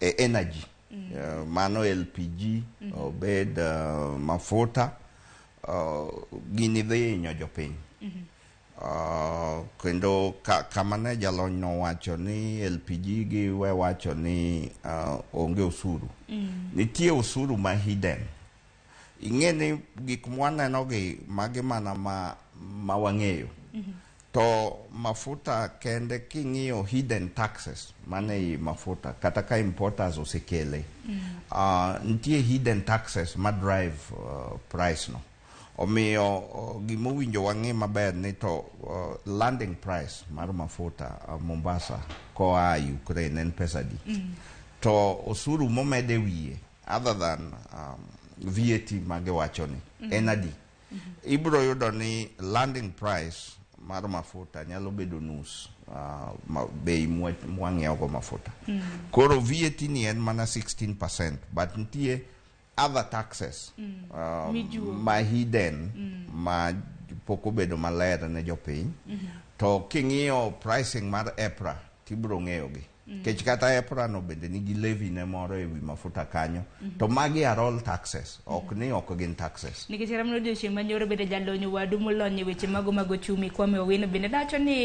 e energy. Mano LPG, obed mafuta, gini dhi hinyo jopiny. Kendo kama ne jalony nowacho ni LPG gi we wacho ni onge osuru. Nitie osuru ma hidden. Ing'e ni gik mwaneno gi magi mana ma wang'eyo. To mafuta kende king'iyo hidden taxes mane i mafuta kata ka importers osekele. Nitie hidden taxes ma drive price no. Omiyo gimowinjo wang'e maber ni to landing price mar mafuta Mombasa koa Ukraine en pesa di. To osuru momede wiye other than VAT magiwacho ni en adi. Ibro yudo ni landing price mar mafuta nyalo bedo nus bei mwang'iewo go mafuta. Koro VAT ni en mana 16%, but nitie other taxes Mijuogo. ma hidden ma pok obedo maler ne jopiny. To king'iyo pricing mar EPRA tibro ng'eyo gi. Nikech kata EPRA no bende nigi levy ne moro ewi mafuta kanyo. To magi are all taxes, ok ni ok gin taxes. Nikech kata mana odiochieng' manyoro bende jalony wadu molony e weche mago mag ochumi Kwame Owino bende wacho ni